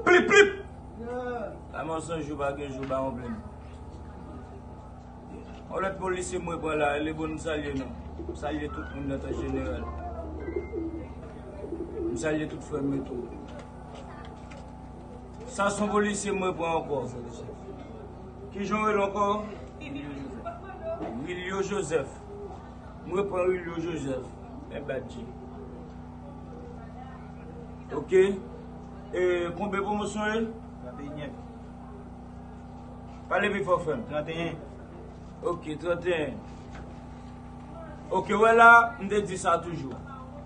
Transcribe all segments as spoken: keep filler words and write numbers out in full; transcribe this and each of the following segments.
Plip, plip! Lanmò san jou, pa gen jou, pa yon plenn. On lòt polisye mwen pran la, e le bon m salye non. M salye tout moun nan tan jeneral. M salye tout frè m yo tou. Sa se yon polisye mwen pran ankò. Kijan w rele ankò? Wilio Joseph. Mwen pran Wilio Joseph. Men badji. Ok. E, konbyen pwomosyon e? Trannteyen. Pale pi fò, frè m. Trannteyen. Ok, trannteyen. Ok, wè la, m te di sa toujou.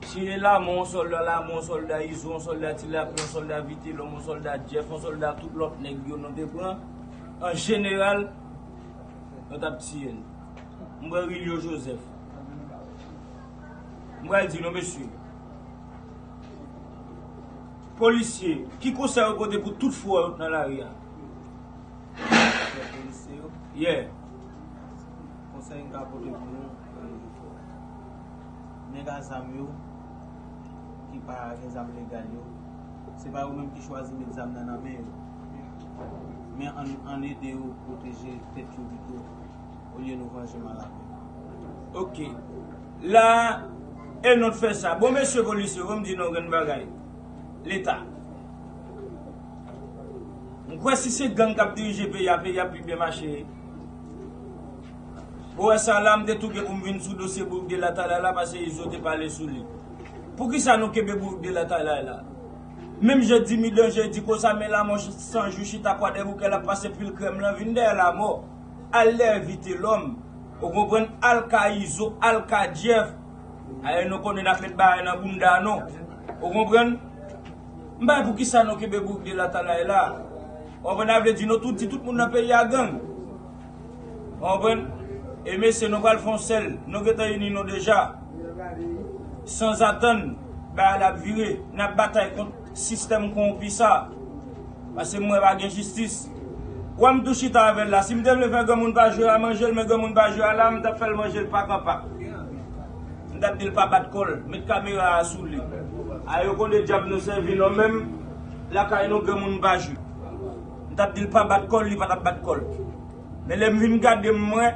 Si e Lamò, yon sòlda Lamò, yon sòlda Izo, yon sòlda Tilapli, yon sòlda Vitelòm, yon sòlda Jeff, yon sòlda tout lòt nèg yo nou te pran, an jeneral, nou t ap tiye l. M pran Wilio Joseph. M pral di nou, mesye. Polisye, ki konsèy ou pote pou tout frè yo nan lari a? Frè polisye yo? Yeah. Konsèy m ka pote pou nou, e, nèg a zam yo, ki pa gen zam legal yo, se pa yo menm ki chwazi met zam nan nan men yo. Men ann, ann ede yo pwoteje tèt yo pito, olye nou vanje mal avè yo. Ok. La, e nou t fè sa. Bon, mesye polisye, ban m di nou yon grenn bagay. Leta. M kwè si se gang k ap dirije peyi a, peyi a pi byen mache. Ou wè sa la, m te tou gen pou m vin sou dosye Boug de Latalay la, paske Izo te pale sou li. Poukisa nou kenbe Boug de Latalay la? Menm jan Dimi Danje di konsa, men Lamò san jou chita Kwadèboukè, l ap pase pil krèm lan, vin dèyè Lamò. Al dèyè Vitelòm. Ou konprann? Al ka Izo, al ka Jeff. Aye, nou konnen n ap met bagay nan bounda nou. Ou konprann? M pa wè poukisa nou kenbe Boug de Latalay la. Ou konprann? Sa vle di nou tou di tout moun nan peyi a gang. Ou konprann? E mesye, nou pral fè yon sèl. Nou gentan ini nou deja. Sanzatann, bagay la ap vire. N ap batay kont sistèm kowonpi sa. Paske m wè pa gen jistis. Wè m tou chita avè l la. Si m te vle fè granmoun pa jwe a manje l, men granmoun pa jwe a la, m t ap fè l manje l pak an pak. M t ap di l pa bat kò l. Met kamera a sou li. A yo konnen dyab nou sèvi non menm. Lakay nou granmoun pa jwe. M t ap di l pa bat kò l, li pa t ap bat kò l. Men lè m vin gade m wè,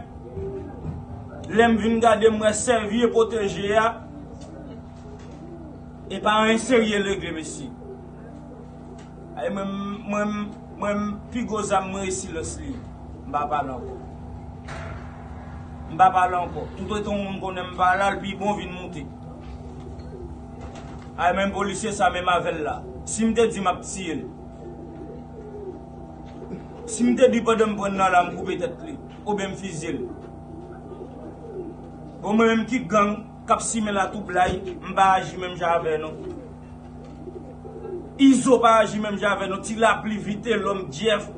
lè m vin gade m wè sèvi e pwoteje a, e pa anyen serye l regle, mesye. Ay, mwen, mwen, mwen, pi gwo zam mwen e silans li. M pa pale ankò. M pa pale ankò. Toutotan yon moun konnen m pa la, l pi bon vin moute. Ay, menm polisye sa, menm avè l la. Si m te di m ap tiye l, si m te di pandan m pran nan la, m koupe tèt li, oubyen m fizye l. Bon, mwen menm ki gang k ap simen latwoublay, m pa aji menm jan avè nou. Izo pa aji menm jan avè nou. Ti Lapli, Vitelòm, Jeff,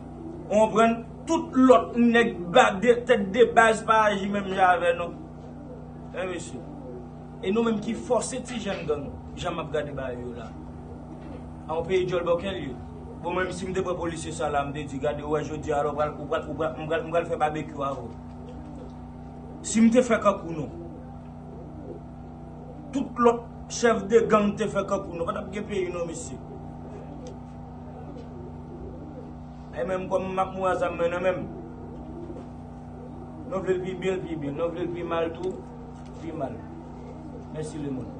ou konprann? Tout lòt nèg ba de, tèt de baz pa aji menm jan avè nou. E mesye. E nou menm ki fòse ti jèn gang, jan m ap gade bagay yo la. A yon peyi djòl bòkèl ye. Bon, mwen menm si m te pran polisye sa la, m te di, gade, ou wè jodi a la, ou pral, ou pral, ou pral, m pral, m pral fè babekyou avè w. Si m te fè kankou nou, tout lòt chèf de gang te fè kankou nou, pa t ap gen peyi non, mesye. E menm kòm m ap mouri a zam mwen nan men m. Nou vle l pi byen, l pi byen. Nou vle l pi mal tou, pi mal. Mèsi lemonn.